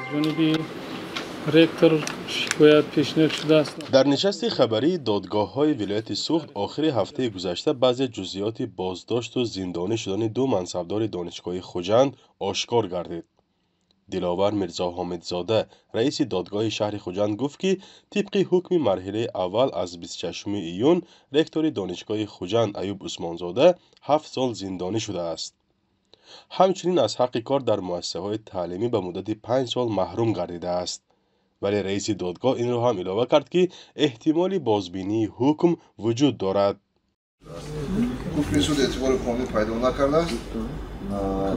Аз ҷониби ректор шикоят пешниҳод шудааст. Дар нишасти хабарии додгоҳҳои вилояти Суғд охири ҳафтаи гузашта баъзе ҷузъиёти боздошту зиндонӣ шудани ду мансабдори донишгоҳи Хуҷанд ошкор гардид. Диловар Мирзоҳомидзода, раиси додгоҳи шаҳри Хуҷанд, гуфт, ки тибқи ҳукми марҳилаи аввал аз 26 июн ректори донишгоҳи Хуҷанд Аюб Усмонзода 7 сол зиндонӣ шудааст. Ҳамчунин аз ҳаққи кор дар муассисаҳои таълимӣ ба муддати 5 сол маҳрум гардидааст. Вале раиси додгоҳ инро ҳам илова кард, ки эҳтимоли бозбинии ҳукм вуҷуд дорад. Ҳукми суд эътибори қонунӣ пайдо накардааст.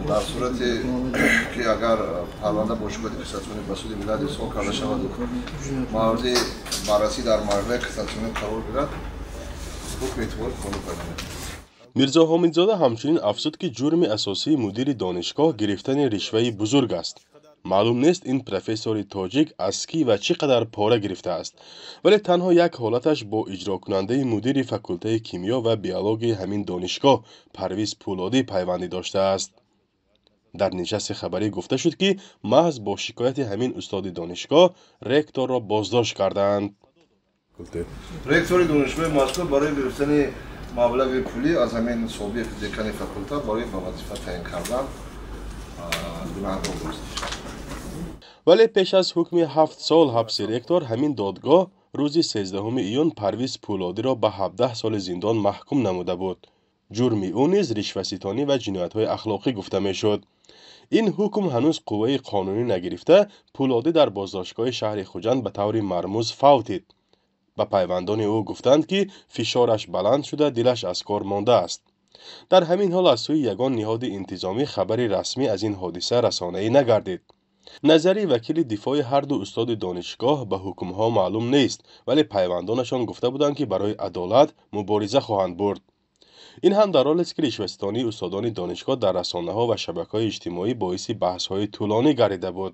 Дар сурате ки агар парванда бо шикояти кассатсионӣ ба суди вилоят ирсол карда шаваду мавриди баррасӣ дар марҳилаи кассатсионӣ қарор гирад, ҳукм эътибори қонунӣ пайдо мекунад. Мирзоҳомидзода ҳамчунин афзуд, ки ҷурми асосии мудири донишгоҳ гирифтани ришваи бузург аст. Маълум нест, ин профессори тоҷик аз кӣ ва чӣ қадар пора гирифтааст, вале танҳо як ҳолаташ бо иҷрокунандаи мудири факултаи кимиё ва биологияи ҳамин донишгоҳ Парвиз Пӯлодӣ пайвандӣ доштааст. Дар нишасти хабарӣ гуфта шуд, ки маҳз бо шикояти ҳамин устоди донишгоҳ ректорро боздошт кардаанд. Ректори донишгоҳи мазкур барои гирифтани маблағи пулӣ аз ҳамин собиқ декани факулта барои ба вазифа таъин кардан гунаҳкор дониста шуд. Вале пеш аз ҳукми 7 сол ҳабси ректор, ҳамин додгоҳ рӯзи 13 июн Парвиз Пӯлодиро ба 17 соли зиндон маҳкум намуда буд. Ҷурми ӯ низ ришваситонӣ ва ҷиноятҳои ахлоқӣ гуфта мешуд. Ин ҳукм ҳанӯз қувваи қонунӣ нагирифта, Пӯлодӣ дар боздоштгоҳи шаҳри Хуҷанд ба таври мармуз фавтид. Ба пайвандони ӯ гуфтанд, ки фишораш баланд шуда, дилаш аз кор мондааст. Дар ҳамин ҳол аз сӯи ягон ниҳоди интизомӣ хабари расмӣ аз ин ҳодиса расонаӣ нагардид. Назари вакили дифои ҳарду устоди донишгоҳ ба ҳукмҳо маълум нест, вале пайвандонашон гуфта буданд, ки барои адолат мубориза хоҳанд бурд. Ин ҳам дар ҳолест, ки ришваситонии устодони донишгоҳ дар расонаҳо ва шабакаҳои иҷтимоӣ боиси баҳсҳои тӯлонӣ гардида буд.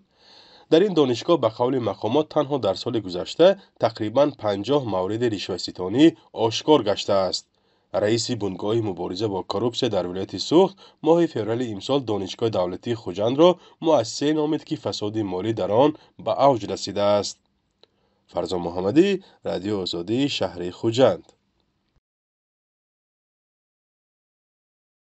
Дар ин донишгоҳ, ба қавли мақомот, танҳо дар соли гузашта тақрибан 50 мавриди ришваситонӣ ошкор гаштааст. Раиси бунгоҳи мубориза бо коррупсия дар вилояти Суғд моҳи феврали имсол Донишгоҳи давлатии Хуҷандро муассисае номид, ки фасоди молӣ дар он ба авҷ расидааст. Фарзон Муҳаммадӣ, Радиои Озодӣ, шаҳри Хуҷанд.